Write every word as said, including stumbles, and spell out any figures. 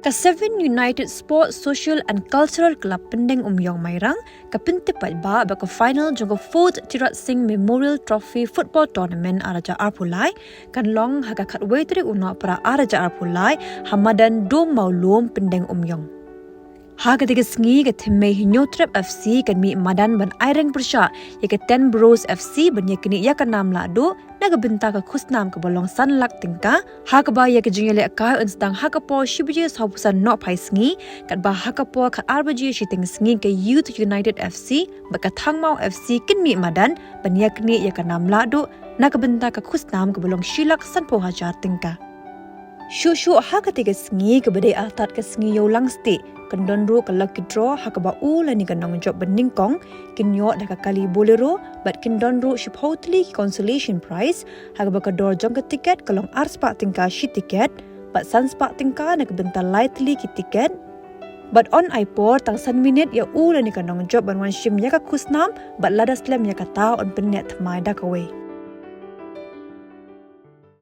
Ka Seven United Sports Social and Cultural Club Pyndengumiong Mairang ka pyntip paidbah ba ka final jong ka fourth Tirot Sing Memorial Trophy Football Tournament ar hajar arphew lai kan long ha ka khatwei tarik u Nohprah ar hajar arphew lai ha madan Dom Mawlum Pyndengumiong. Ha katei ka sngi ka Thymmei Hynñiewtrep F C kan mih madan ban aireng pyrshah ïa ka Ten Bros F C ban ïaknieh ïa ka nam lahduh na ka bynta ka khusnam kaba long san lak tyngka, ha kaba ïa ka jingïalehkai yn sdang ha ka por shi baje sawphew san nohphai sngi, katba ha ka por khatar baje shiteng sngi ka Youth United F C bad ka Thangmaw F C kin mih madan ban ïaknieh ïa ka nam lahduh na ka bynta ka khusnam kaba long shi lak sanphew hajar tyngka. Shuh shuh ha katei ka sngi kaba dei artat ka sngi Ïewlang Stieh, kan don ruh ka lucky draw ha kaba u lane ka nongjop ba nyngkong kin ïoh da ka kali Bolero bad kin don ruh shiphew tylli ki consolation prize, ha kaba ka dor jong ka tiket ka long arspah tyngka shi tiket bad sanspah tyngka na ka bynta lai tylli ki tiket. Bad yn ai por tang san minit ïa u lane ka nongjop ban wan shim ïa ka khusnam bad lada slem ïa kata yn pynneh thymmai da kawei.